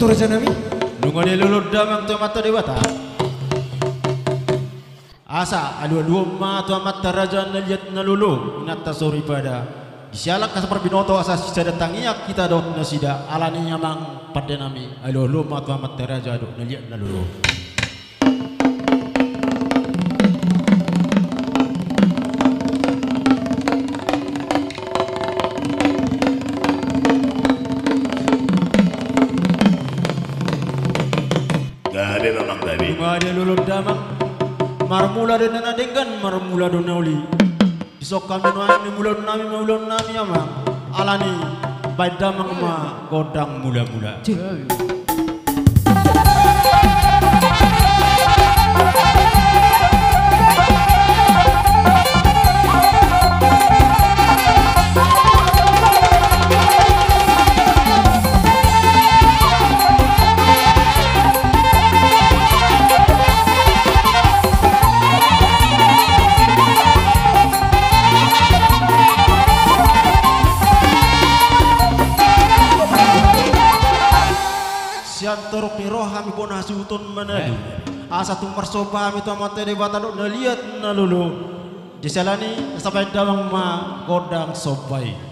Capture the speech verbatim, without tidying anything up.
Raja nami. Nunga dilolo damang tu Amanta Debata. Asa alualuhon ma tu amanta raja na liat na lolo, inanta soripada. Disiala angka saparbinoto asa sisada tangiang hita dohot nasida, alani amang pande nami, alualuhon ma tu amanta raja dohot na liat na lolo. Gabe ma amang, gabe. Nunga dilolo damang. Marmula do na denggan, marmula do na uli. Dison hami nuaeng mangulahon nami ma ulaon nami amang. Alani baen damang ma gondang mulamula. Sian torop ni roha hami bona hasuhuton manadu. Eh. Asa tung marsomba hami tu Amanta Debata dohot na liat na lolo. Disiala ni, asa baen damang ma gondang somba i.